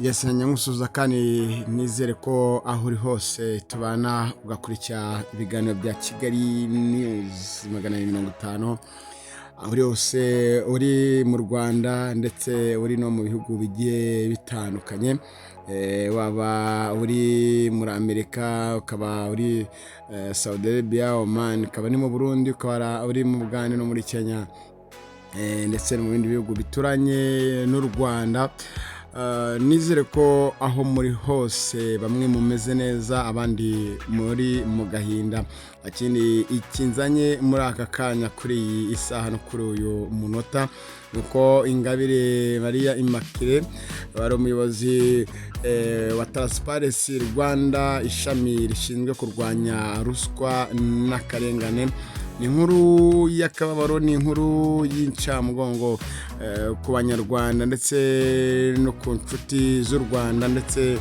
Yes, nyamusuza kandi nizere ko aho uri hose tubana ugakurikira ibiganiro bya Kigali News 250, aho uri hose, uri mu Rwanda ndetse uri no mu bihugu bigiye bitandukanye, waba uri muri Amerika, ukaba uri Saudi Arabia, Oman, ukaba ni mu Burundi, ukaba uri mu Bugande no muri Kenya, ndetse no mu bindi bihugu bituranye n'u Rwanda. Nizere ko aho muri hose bamwe mumeze neza, abandi muri mu gahinda. Ikindi ikinzanye muri aka kanya, kuri iyi isaha no kuri uyu munota, ni uko Ingabire Maria Immaculée wari umuyobozi wa Transparency Rwanda, ishami rishinzwe kurwanya ruswa n'akarengane. Ni inkuru y'akababaro, ni inkuru y'incamugongo ku Banyarwanda ndetse no ku nshuti z'u Rwanda ndetse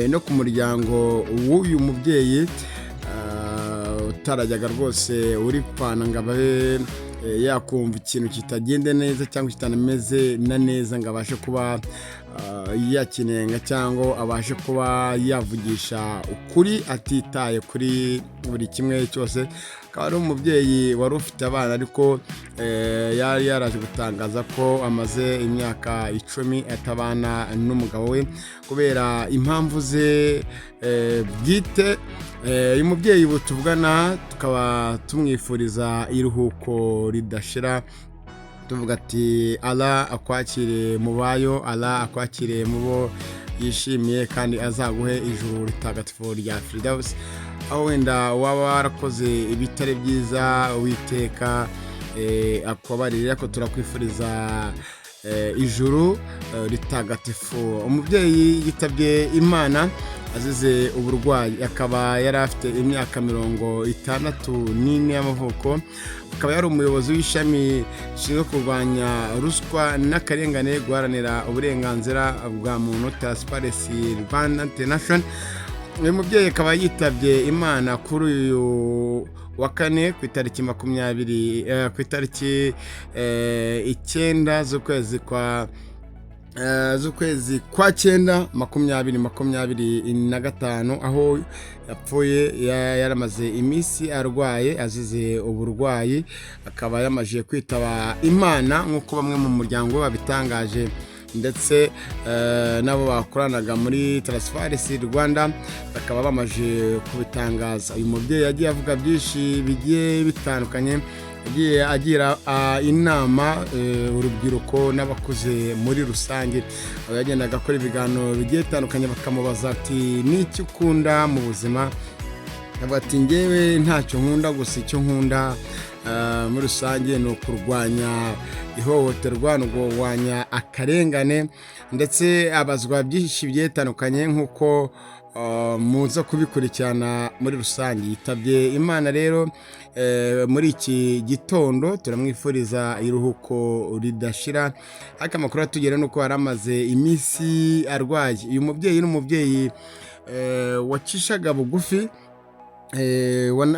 no ku muryango w'uyu mubyeyi utarajyaga rwose uripfana ngo abe yakumva ikintu kitagenda neza cyangwa kitanameze na neza ngo abashe kuba yakinenga cyangwa abashe kuba yavugisha ukuri atitaye kuri buri kimwe cyose. Akaba ari umubyeyi wari ufite abana, ariko yari yaraje gutangaza ko amaze imyaka 10 atabana n'umugabo we kubera impamvu ze bwite. Uyu mubyeyi ubu tuvugana tukaba tumwifuriza iruhuko ridashira, tuvuga ati: "Allah akwakire mu bayo, Allah akwakire mu bo yishimiye, kandi azaguhe ijuru ritagatifu rya Firidawusi." Aho wenda waba warakoze ibitari byiza, Witeka akubabarire, ariko turakwifuriza ijuru ritagatifu. Umubyeyi yitabye Imana azize uburwayi, akaba yari afite imyaka 64 y'amavuko, akaba yari umuyobozi w'ishami rishinzwe kurwanya ruswa n'akarengane, guharanira uburenganzira bwa muntu, Transparency Rwanda International. Uyu mubyeyi akaba yitabye Imana kuri uyu wa kane ku itariki 20, ku itariki 9 z'ukwezi kwa cyenda 2025, aho yapfuye yaramaze iminsi arwaye azize uburwayi, akaba yamaze kwitaba Imana nk'uko bamwe mu muryango we babitangaje, ndetse n'abo bakoranaga muri Transparency Rwanda bakaba bamaze kubitangaza. Uyu mubyeyi yagiye avuga byinshi bigiye bitandukanye, yagiye agira inama urubyiruko n'abakuze muri rusange, aho yagendaga akora ibiganiro bigiye bitandukanye, bakamubaza ati: "N'iki ukunda mu buzima?" Avuga ati: "Ngewe ntacyo nkunda, gusa icyo nkunda muri rusange ni ukurwanya ihohoterwa, ni ukurwanya akarengane." Ndetse abazwa byinshi bigiye bitandukanye nk'uko muza kubikurikirana muri rusange. Yitabye Imana rero muri iki gitondo, turamwifuriza iruhuko ridashira, ariko amakuru atugera ni uko yari amaze iminsi arwaye. Uyu mubyeyi ni umubyeyi wacishaga bugufi,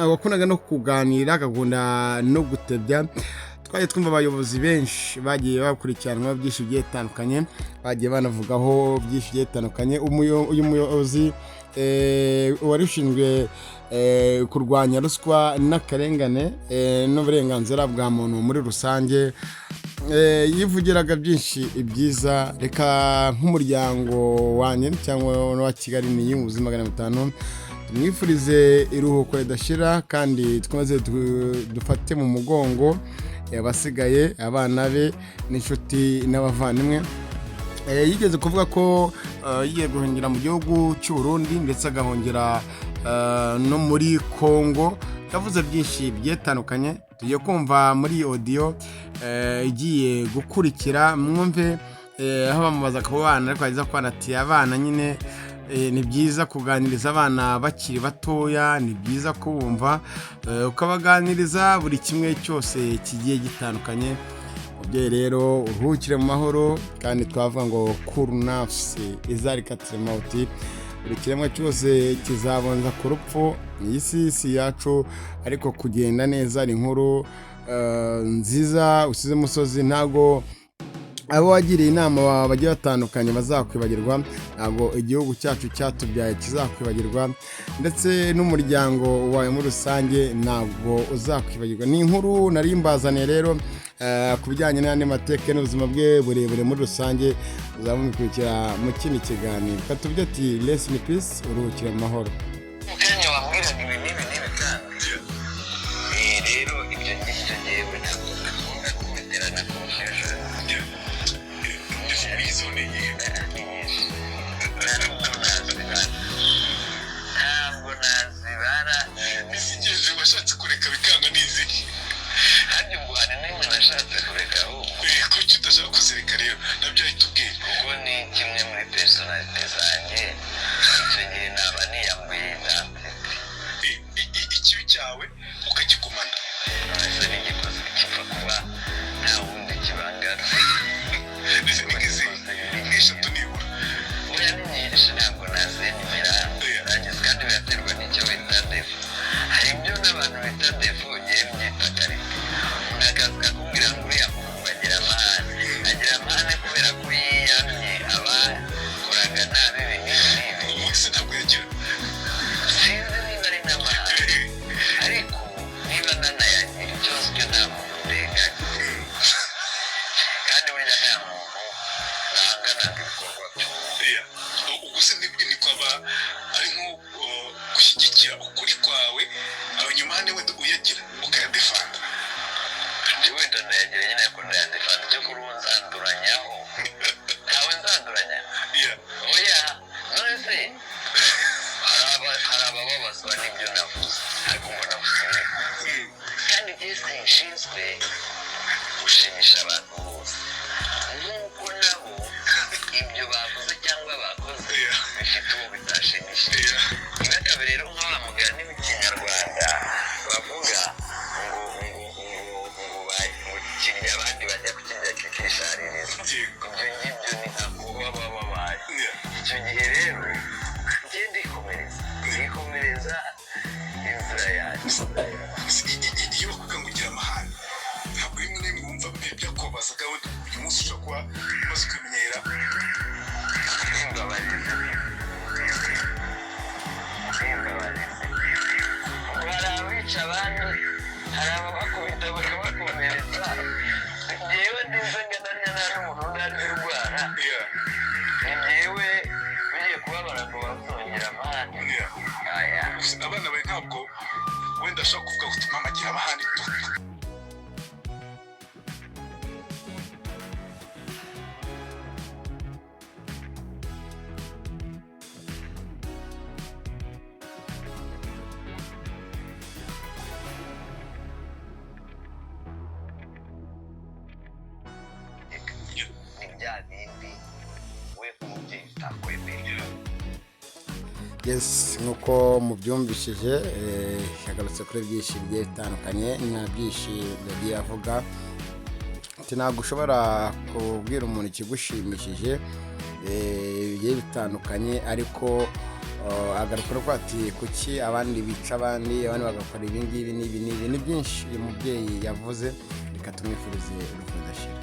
wakundaga no kuganira, agakunda no gutebya. Twagiye twumva abayobozi benshi bagiye bakurikiranwaho byinshi bigiye bitandukanye, bagiye banavugaho byinshi bigiye bitandukanye. Uyu muyobozi wari ushinzwe kurwanya ruswa n'akarengane n'uburenganzira bwa muntu muri rusange, yivugiraga byinshi ibyiza. Reka nk'umuryango wanjye cyangwa wa Kigali News 500 tumwifurize iruhuko ridashira, kandi twamaze dufate mu mugongo abasigaye, abana be n'inshuti n'abavandimwe. Yigeze kuvuga ko yigiye guhungira mu gihugu cy'u Burundi ndetse agahungira no muri Congo. Yavuze byinshi bigiye bitandukanye, tugiye kumva muri iyi audio igiye gukurikira, mwumve aho bamubaza ku bana, ariko yagize ko ati: "Abana nyine, ni byiza kuganiriza abana bakiri batoya, ni byiza kubumva, ukabaganiriza buri kimwe cyose kigiye gitandukanye." Mubyeyi rero, uruhukire mu mahoro, kandi twavuga ngo كل نفس ذائقة الموت, buri kiremwa cyose kizabonza ku rupfu. Iyi si si yacu, ariko kugenda neza ni inkuru nziza usize musozi. Ntago Abo wagiriye inama bagiye batandukanye bazakwibagirwa, ntabwo igihugu cyacu cyatubyaye kizakwibagirwa, ndetse n'umuryango wawe muri rusange ntabwo uzakwibagirwa. Ni inkuru nari mbazaniye rero ku bijyanye n'andi mateka n'ubuzima bwe burebure muri rusange, uzaba mubikurikira mu kindi kiganiro. Katubye ati rest in peace, uruhukire mu mahoro. Mukanya wambwiraga ibi n'ibi n'ibi kandi rero ibyo ngibyo ngewe ntabwo bikunda kubiterana confusion. Izo ni iyihe? Ni nyinshi, ntabwo nazibara, ntabwo nazibara. Izingenzi washatse kureka bikanga ni izihe? Harya ubwo hari n'imwe nashatse kureka ahubwo? Kuki udashaka kuzireka rero? Nabyo ahita ubwira. Kuko ni kimwe muri personnalité zanjye, icyo gihe naba niyambuye identité. Ikibi cyawe ukakigumana. Nonese n'igikoze kipfa kuba nta wundi kibangana. Ndetse ni nk'izihe, nk'eshatu nibura? Oya, ni nyinshi, ntabwo nazenyumira nangize, kandi biraterwa n'icyo bita défaut. Hari ibyo n'abantu bita défaut ngewe mbyita qualité. Umuntu akaza akakubwira ngo uriya muntu agira amahane, agira amahane kubera ko yiyamye abakoraga nabi ibi n'ibi n'ibi. Umunsi ntabwo yagira. Sinzi niba ari n'amahane, ariko niba nanayagira, ikibazo cyo nta muntu ndenganya, kandi burya nta muntu nahanganaga ibikorwa by'umuntu. Yeah. Ubwo se ni kwaba ari nko gushyigikira ukuri kwawe, abanyamahane wenda uyagira ukayadefanda? Njye wenda ndayagira nyine, ariko ndayadefanda. Cyo kuri ubu nzanduranyaho, ntawe nzanduranya. Oya, none se hari abababazwa n'ibyo navuze, ariko ngo navuze ibi, kandi njye sinshinzwe gushimisha abantu bose, nk'uko nabo ibyo bavuze cyangwa bakoze bifite uwo bitashimishije. Ntibakabe rero nka wa mugani w'ikinyarwanda bavuga ngo kirya abandi bajya kukirya kikishaririza. Ibyo ngibyo ni nka kuba baba babaye. Icyo gihe rero njye ndikomereza, ndikomereza inzira yanjye. Iyo bakubwira ngo ugira amahane, ntabwo rimwe na rimwe wumva byakubabazaga? Wenda uyu munsi ushobora kuba umaze kubimenyera. Simbabarize, simbabarize. Hari abica abandi, hari ababakubita bakabakomeretsa. Njyewe ndize nganarya, nta n'umuntu unarya urwara. Ni njyewe ugiye kubabara ngo bazongera amahane? Aya. Gusa abana bawe ntabwo wenda ashobora kuvuga ngo mama agira amahane? Ni bya bindi we nk'umubyeyi utakwemera. Yes, nk'uko mubyumvishije, yagarutse kuri byinshi bigiye bitandukanye na byinshi yagiye avuga ati ntabwo ushobora kubwira umuntu ikigushimishije, bigiye bitandukanye, ariko agaruka no kuvuga ati kuki abandi bica abandi, abandi bagakora ibi ngibi n'ibi n'ibi. Ni byinshi uyu mubyeyi yavuze. Reka tumwifurize urupfu rudashira.